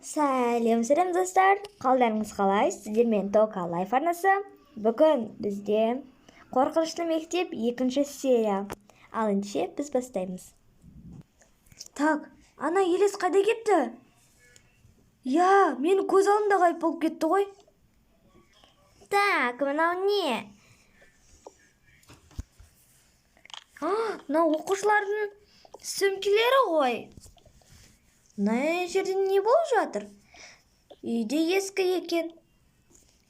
Сәлем, сәлем, достар! Қалдарыңыз қалай? Сіздермен Тока Лайф арнасы. Бүгін бізде Қорқынышты мектеп екінші серия. Ал ендеше біз бастаймыз. Так, ана Елес қайда кетті? Я, менің көз алдымда ғайып болып кетті ғой. Так, мынау не? Мынау оқушылардың сөмкелері ғой. Мына жерде не болып жатыр? Үйде ескі екен.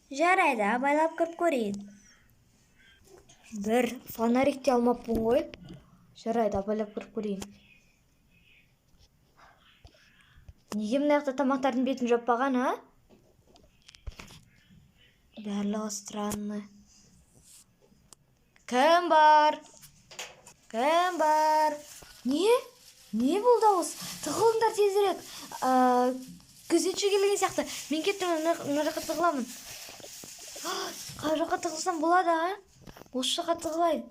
Жарайды, абайлап кіріп көрейін. Бір фонарик те алмаппын ғой. Жарайды, абайлап кіріп көрейін. Неге мына жақта тамақтардың бетін жаппаған, а? Барлығы странно. Кім бар? Кім бар? Не? Не бұл дауыс? Тығылыңдар тезірек. Күзетші келген сияқты. Мен кеттім, мына жаққа тығыламын. Қай жаққа тығылсам болады, а? Осы жаққа тығылайын.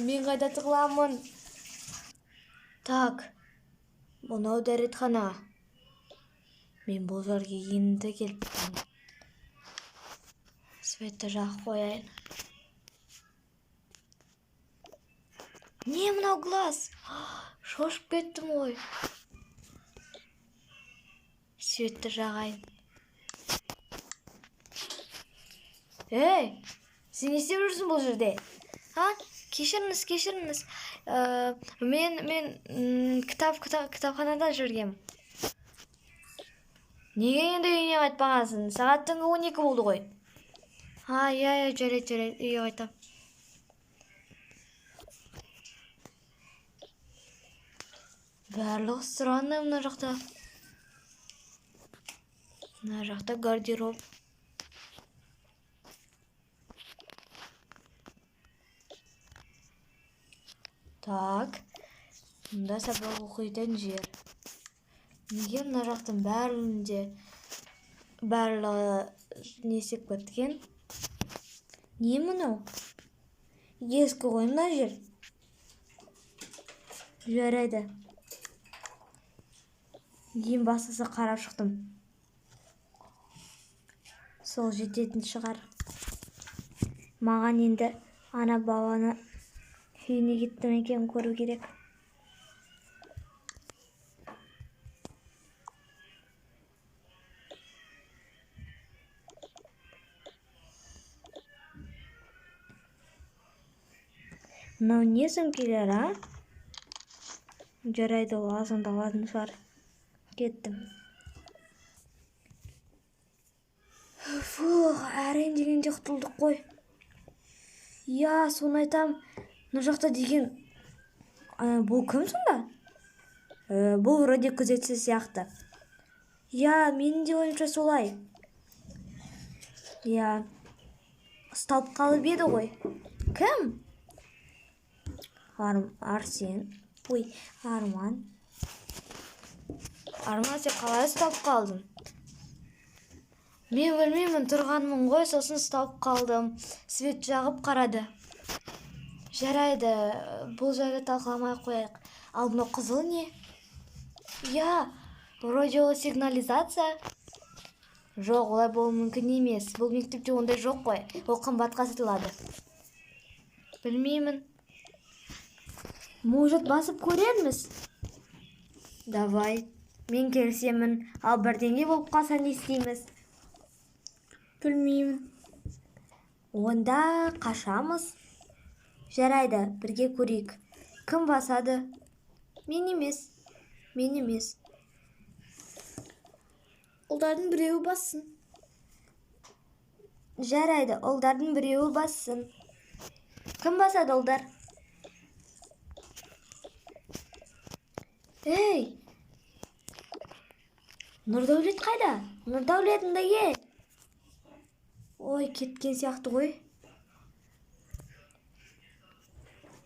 Мен қайда тығыламын? Так, мынау дәретхана. Мен бұл жерге енді келіп тұрмын. Светті жағып қояйын. Не мынау глаз? Шошып кеттім ғой. Светті жағайын. Ей, сен не істеп жүрсің бұл жерде? А? Кешіріңіз, кешіріңіз. Мен кітапханада жүргем. Неге енді үйіне қайтпағансың? Сағат түнгі 12 болды ғой. А, иә, иә, жарайды, жарайды, үйге қайтам. Барлығы странный мына жақта. Мына жақта гардероб. Так, мында сабақ оқитын жер. Неге мына жақтың бәрінде барлығы не істеп кеткен? Не мынау? Ескі ғой мына жер. Жарайды. Ең бастысы қарап шықтым. Сол жететін шығар. Маған енді ана баланы үйіне кетті ме екен көру керек. Мынау не сөмкелер, а? Жарайды, ол азандалатын шығар. Кеттім. Фух, әрең дегенде құтылдық қой. Я, соны айтам. Мына жақта деген, бұл кім сонда? Бұл вроде күзетші сияқты. Я, менің де ойымша солай. Я, ұсталып қалып еді ғой. Кім? Арсен. Ой, Арман. Арман, сен қалай ұсталып қалдың? Мен білмеймін, тұрғанмын ғой, сосын ұсталып қалдым. Свет жағып қарады. Жарайды, бұл жайды талқыламай қояйық. Ал мынау қызыл не? Я, вроде ол сигнализация. Жоқ, олай болуы мүмкін емес. Бұл мектепте ондай жоқ қой. Ол қымбатқа сатылады. Білмеймін. Может, басып көрерміз? Давай. Мен келісемін. Ал бірдеңе болып қалса не істейміз? Білмеймін. Онда қашамыз. Жарайды, бірге көрейік. Кім басады? Мен емес. Мен емес. Ұлдардың біреуі бассын. Жарайды, ұлдардың біреуі бассын. Кім басады, ұлдар? Ей! Нұрдәулет қайда? Нұрдәулет, мында кел. Ой, кеткен сияқты ғой.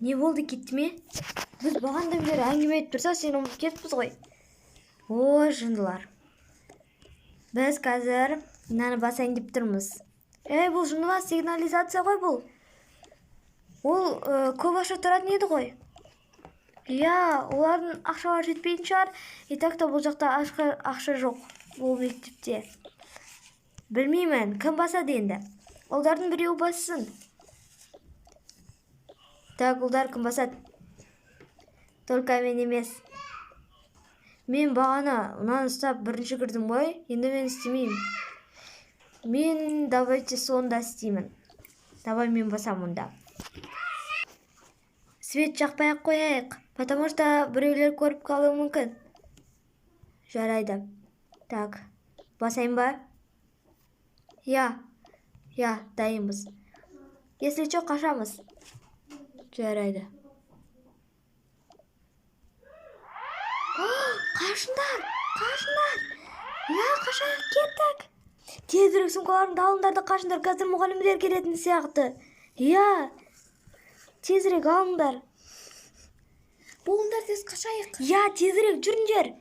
Не болды, кетті ме? Біз бағанадан бері әңгіме айтып тұрсақ, сен ұмытып кетіппіз ғой. Ой, жындылар. Біз қазір мынаны басайын деп тұрмыз. Ей, бұл жындылар, сигнализация ғой бұл. Ол көп ақша тұратын еді ғой. Иә, олардың ақшалары жетпейтін шығар. И так та бұл жақта ақша жоқ бұл мектепте. Білмеймін, кім басады енді? Ұлдардың біреуі бассын. Так, ұлдар кім басады? Только мен емес. Мен бағана мынаны ұстап бірінші кірдім ғой, енді мен істемеймін. Мен давайте сонда істеймін. Давай мен басамын онда. Свет жақпай ақ қояйық, потому что біреулер көріп қалуы мүмкін. Жарайды. Так, басайын ба? Я, я, дайынбыз. Если чё, қашамыз. Жарайды. Қашыңдар, қашыңдар. Я, қашайық, кеттік. Тезірек сумкаларыңды алыңдар да қашыңдар, қазір мұғалімдер келетін сияқты. Я, тезірек алыңдар. Болыңдар, тез қашайық. Я, тезірек жүріңдер.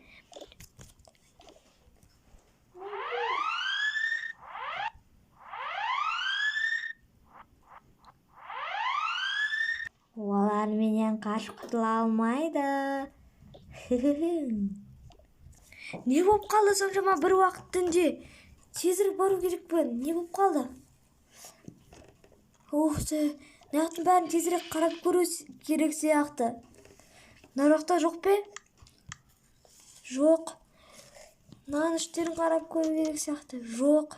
Олар менен қашып құтыла алмайды. Не болып қалды соншама бір уақыт түнде? Тезірек бару керекпін. Не болып қалды? Ух ты, мынаяқтың бәрін тезірек қарап көру керек сияқты. Мына жақта жоқ пе? Жоқ. Мынаның іштерін қарап көру керек сияқты. Жоқ.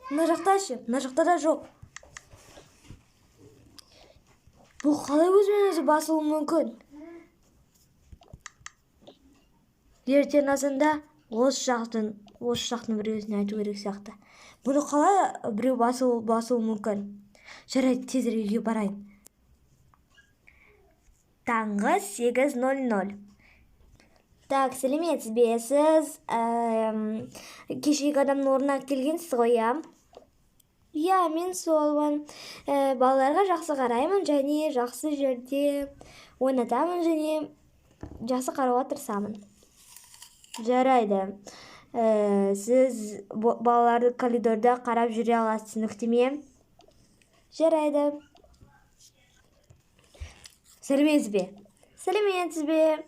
Мына жақта ше? Мына жақта да жоқ. Бұл қалай өзімен өзі басылуы мүмкін? Ертең азанда осы жақтың біреусіне айту керек сияқты. Бұны қалай біреу басуы мүмкін? Жарайды, тезірек үйге барайын. Таңғы 8:00. Так, сәлеметсіз бе? Сіз кешегі адамның орнына келгенсіз ғой, иә? Иә, мен солмын. Балаларға жақсы қараймын және жақсы жерде ойнатамын және жақсы қарауға тырысамын. Жарайды. Сіз балаларды коридорда қарап жүре аласыз, түсінікті ме? Жарайды. Сәлеметсіз бе? Сәлеметсіз бе?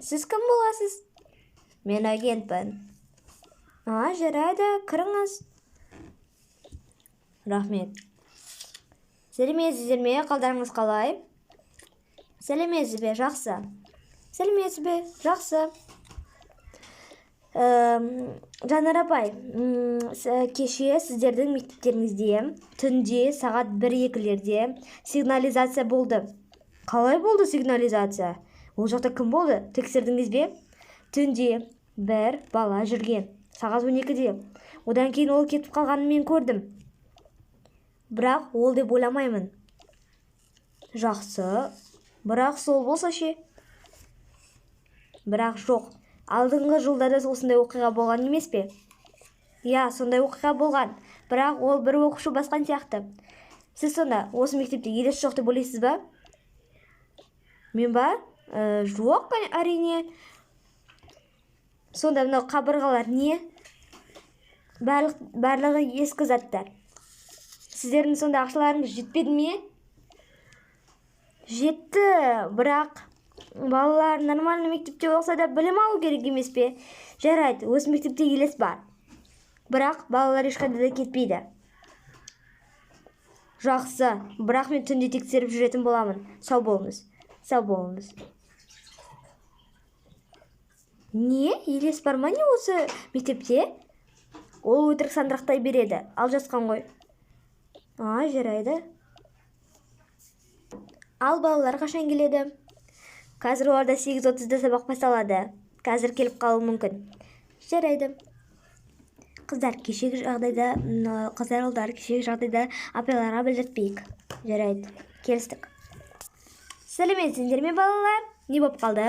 Сіз кім боласыз? Мен агентпін. А, жарайды, кіріңіз. Рахмет. Сәлеметсіздер ме? Қалдарыңыз қалай? Сәлеметсіз бе? Жақсы. Сәлеметсіз бе? Жақсы. Жанар апай, кеше сіздердің мектептеріңізде түнде сағат 1-2-лерде сигнализация болды. Қалай болды сигнализация? Ол жақта кім болды? Тексердіңіз бе? Түнде бір бала жүрген. Сағат 12-де. Одан кейін ол кетіп қалғанын мен көрдім. Бірақ ол деп ойламаймын. Жақсы. Бірақ сол болса ше? Бірақ жоқ. Алдыңғы жылдарда осындай оқиға болған емес пе? Иә, сондай оқиға болған. Бірақ ол бір оқушы басқан сияқты. Сіз сонда осы мектепте елес жоқ деп ойлайсыз ба? Мен ба? Жоқ, әрине. Сонда мынау қабырғалар не? Барлығы ескі заттар. Сіздердің сонда ақшаларыңыз жетпеді ме? Жетті, бірақ балалар нормальный мектепте оқыса да білім алу керек емес пе? Жарайды, осы мектепте елес бар. Бірақ балалар ешқайда да кетпейді. Жақсы, бірақ мен түнде тексеріп жүретін боламын. Сау болыңыз. Сау болыңыз. Не? Елес бар ма не осы мектепте? Ол өтірік сандырақтай береді. Ал жасқан ғой. А, жарайды. Ал балалар қашан келеді? Қазір оларда 8:30-да сабақ басталады. Қазір келіп қалуы мүмкін. Жарайды. Қыздар, кешегі жағдайда, қыздар, ұлдар, кешегі жағдайда апайларға білдіртпейік. Жарайды, келістік. Сәлеметсіңдер ме, балалар? Не болып қалды?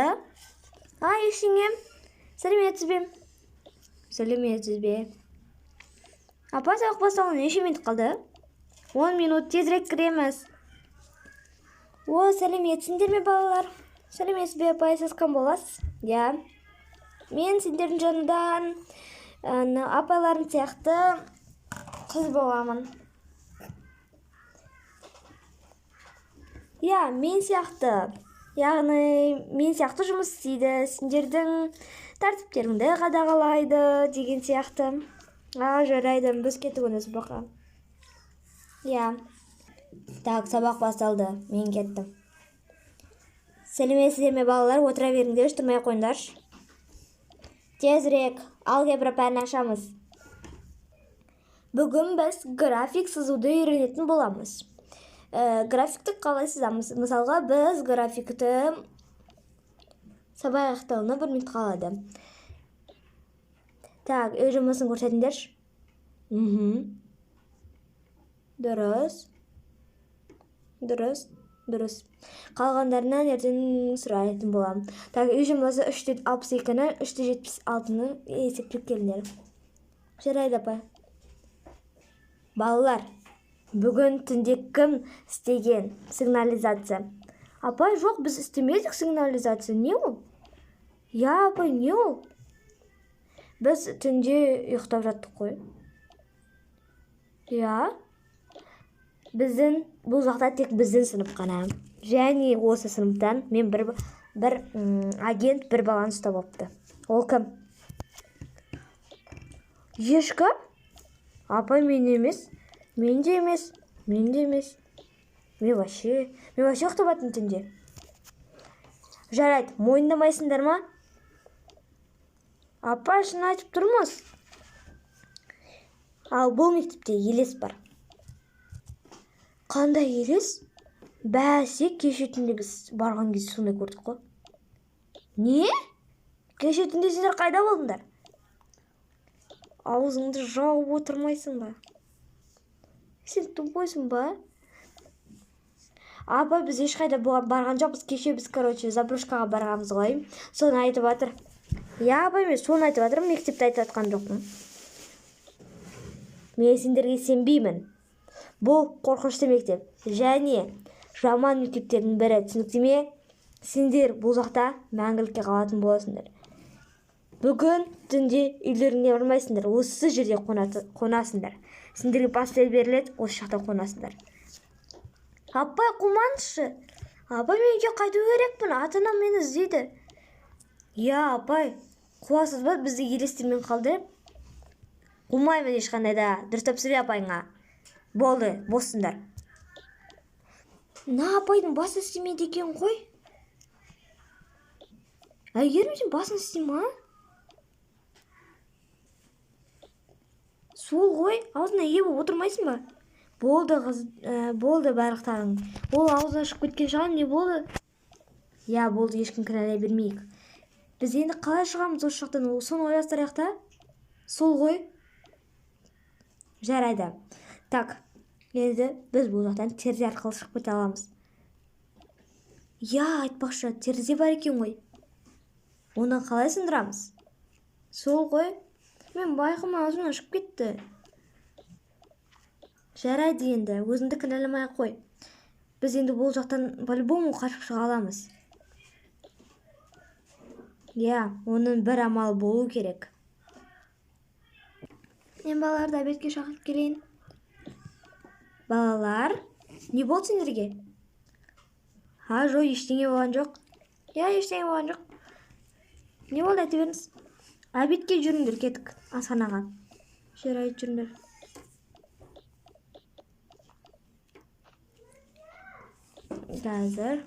А, ештеңе. Сәлеметсіз бе? Сәлеметсіз бе? Апа, сабақ басталуына неше минут қалды? 10 минут, тезірек кіреміз. О, сәлеметсіңдер ме, балалар? Сәлеметсіз бе, апай, сіз кім боласыз? Иә. Мен сендердің жанынан апайларым сияқты қыз боламын. Иә, мен сияқты. Яғни мен сияқты жұмыс істейді, сендердің тәртіптеріңді қадағалайды деген сияқты. А, жарайды, біз кеттік онда сабаққа. Иә. Так, сабақ басталды. Мен кеттім. Сәлеметсіздер ме, балалар? Отыра беріңдерші, тұрмай ақ қойыңдаршы. Тезірек алгебра пәнін ашамыз. Бүгін біз график сызуды үйренетін боламыз. Графикті қалай сызамыз? Мысалға, біз графикті сабақ аяқталуына 1 минут қалады. Так, үй жұмысын көрсетіңдерші. Дұрыс. Дұрыс. Дұрыс. Қалғандарынан ертең сұрайтын боламын. Так, үй жұмысы 3,62-ні, 3,76-ны есептеп келіңдер. Жарайды, апай. Балалар, бүгін түнде кім істеген сигнализация? Апай, жоқ, біз істемедік сигнализация. Не ол? Я, апай, не ол? Біз түнде ұйықтап жаттық қой. Я. Біздің бұл жақта тек біздің сынып қана. Және осы сыныптан мен бір агент бір баланы ұстап алыпты. Ол кім? Ешкім? Апай, мен емес. Мен де емес. Мен де емес. Мен вообще ұйықтап жаттым түнде. Жарайды, мойындамайсыңдар ма? Апай, шын айтып тұрмыз. Ал бұл мектепте елес бар. Қандай елес? Бәсе, кеше түнде біз барған кезде сондай көрдік қой. Не? Кеше түнде сендер қайда болдыңдар? Аузыңды жауып отырмайсың ба? Сен тупойсың ба? Апа, біз ешқайда барған жоқпыз. Кеше біз, короче, заброшкаға барғанбыз ғой. Соны айтып жатыр. Я, апай, мен соны айтып жатырмын, мектепте айтып жатқан жоқпын. Мен сендерге сенбеймін. Бұл қорқынышты мектеп және жаман мектептердің бірі, түсінікті ме? Сендер бұл жақта мәңгілікке қалатын боласыңдар. Бүгін түнде үйлеріңе бармайсыңдар, осы жерде қонасыңдар. Сендерге постель беріледі, осы жақта қонасыңдар. Апай, қумаңызшы. Апай, мен үйге қайту керекпін, ата-анам мені іздейді. Я, апай, қуасыз ба, бізді елестермен қалдырып? Қумаймын ешқандай да, дұрыстап сөйле апайыңа. Болды, боссыңдар. Мына апайдың басы істемейді екен ғой. Әйгерім, сен басың істей ма? Сол ғой, аузына ие болып отырмайсың ба? Болды, қыз, болды барлықтарың. Ол аузына шығып кеткен шығар, не болды? Я, болды, ешкім кінәлай бермейік. Біз енді қалай шығамыз осы жақтан? Соны ойластырайық та. Сол ғой. Жарайды. Так, енді біз бұл жақтан терезе арқылы шығып кете аламыз. Я, айтпақшы, терезе бар екен ғой. Оны қалай сындырамыз? Сол ғой. Мен байқамай аузымнан шығып кетті. Жарайды енді, өзіңді кінәламай ақ қой. Біз енді бұл жақтан по-любому қашып шыға аламыз. Я, оның бір амалы болу керек. Мен балаларды обедке шақырып келейін. Балалар, не болды сендерге? А, жоқ, ештеңе болған жоқ. Я, ештеңе болған жоқ. Не болды, айта беріңіз. Обедке жүріңдер, кеттік асханаға. Жарайды, жүріңдер. Қазір.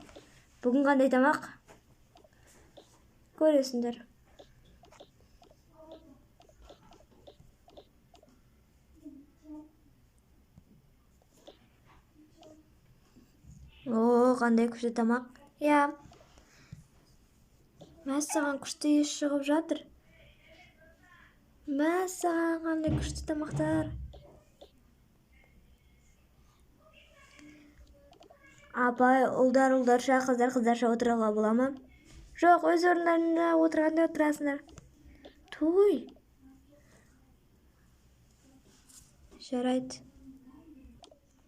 Бүгін қандай тамақ? Көресіңдер. О, қандай күшті тамақ. Я. Мәссаған, күшті иіс шығып жатыр. Мәссаған, қандай күшті тамақтар. Апай, ұлдар ұлдарша, қыздар қыздарша отыруға бола ма? Жоқ, өз орындарында отырғанда отырасыңдар. Туй. Жарайды.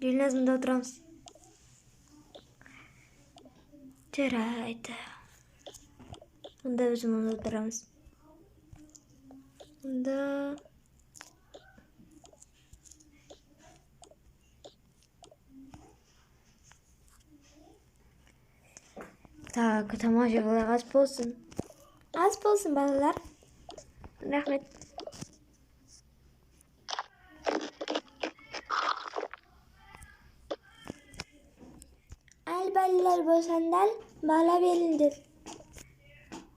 Дильназ, мында отырамыз. Жарайды. Онда біз мында отырамыз. Онда Так, тамақ жеп алайық, ас болсын. Ас болсын, балалар. Рахмет. Ал балалар болсаңдар, бала беріңдер.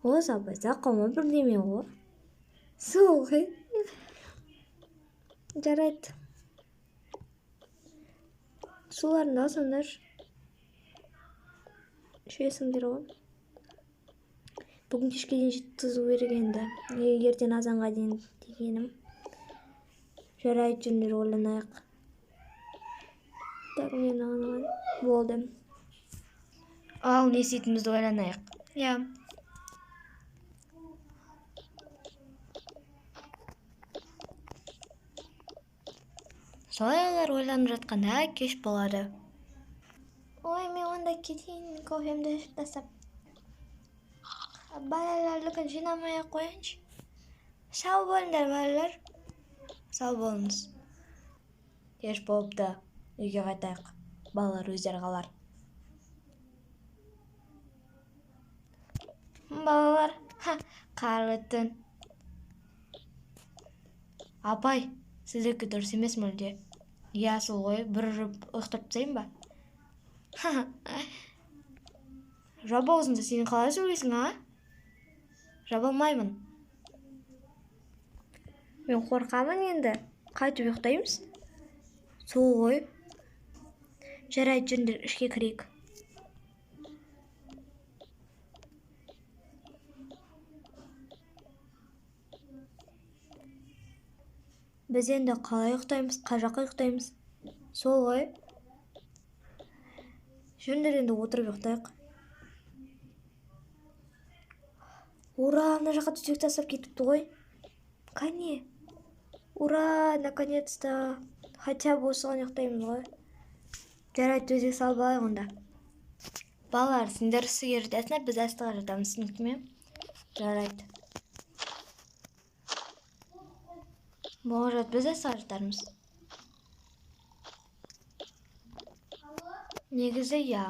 О, сабайса қалма бірдеме ғой. Сол ғой. Жарайды. Суларыңды алсаңдар. Ішесіңдер ғой. Бүгін кешке дейін жеткізу керек енді. Ертең азанға дейін дегенім. Жарайды, жүріңдер, ойланайық. Так, мен ана болды. Ал не істейтінімізді ойланайық. Иә. Солай олар ойланып жатқанда кеш болады. Ой, мен онда кетейін, кофемді ішіп тастап. Балалардікін жинамай ақ қояйыншы. Сау болыңдар, балалар. Сау болыңыз. Кеш болыпты. Үйге қайтайық. Балалар өздері қалар. Балалар, қарлы түн. Апай, сіздікі дұрыс емес мүлде. Иә, сол ғой, бір ұрып ұйықтап тастайын ба? Жап аузыңды, сен қалай сөйлейсің, а? Жаба алмаймын. Мен қорқамын енді. Қайтып ұйықтаймыз? Сол ғой. Жарайды, жүріңдер, ішке кірейік. Біз енді қалай ұйықтаймыз, қай жаққа ұйықтаймыз? Сол ғой. Жүріңдер енді отырып ұйықтайық. Ура, мына жаққа төсек тастап кетіпті ғой. Қане? Ура, наконец-то. Хотя бы осыған ұйықтаймыз ғой. Жарайды, төсек салып алайық онда. Балалар, сендер үстіге жатасыңдар, біз астыға жатамыз, түсінікті ме? Жарайды. Может, біз астыға жатармыз. Негізі, иә.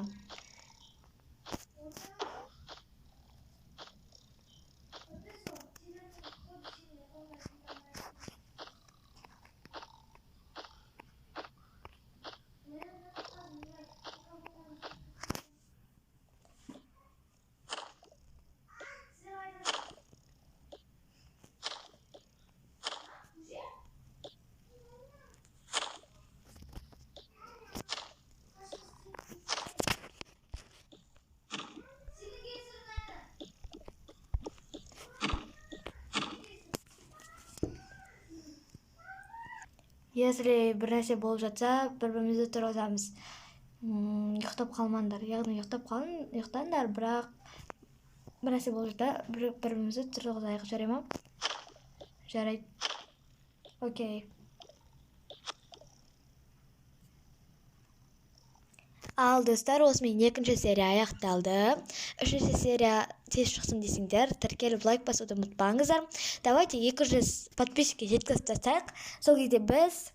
Если бір нәрсе болып жатса, бір-бірімізді тұрғызамыз. Ұйықтап қалмаңдар. Яғни ұйықтап қалың, ұйықтаңдар, бірақ бір нәрсе болып жатса, бір-бірімізді тұрғызайық, жарай ма? Жарайды. Окей. Ал достар, осымен екінші серия аяқталды. Үшінші серия тез шықсын десеңдер, тіркеліп лайк басуды ұмытпаңыздар. Давайте 200 подписчикке жеткізіп тастайық. Сол кезде біз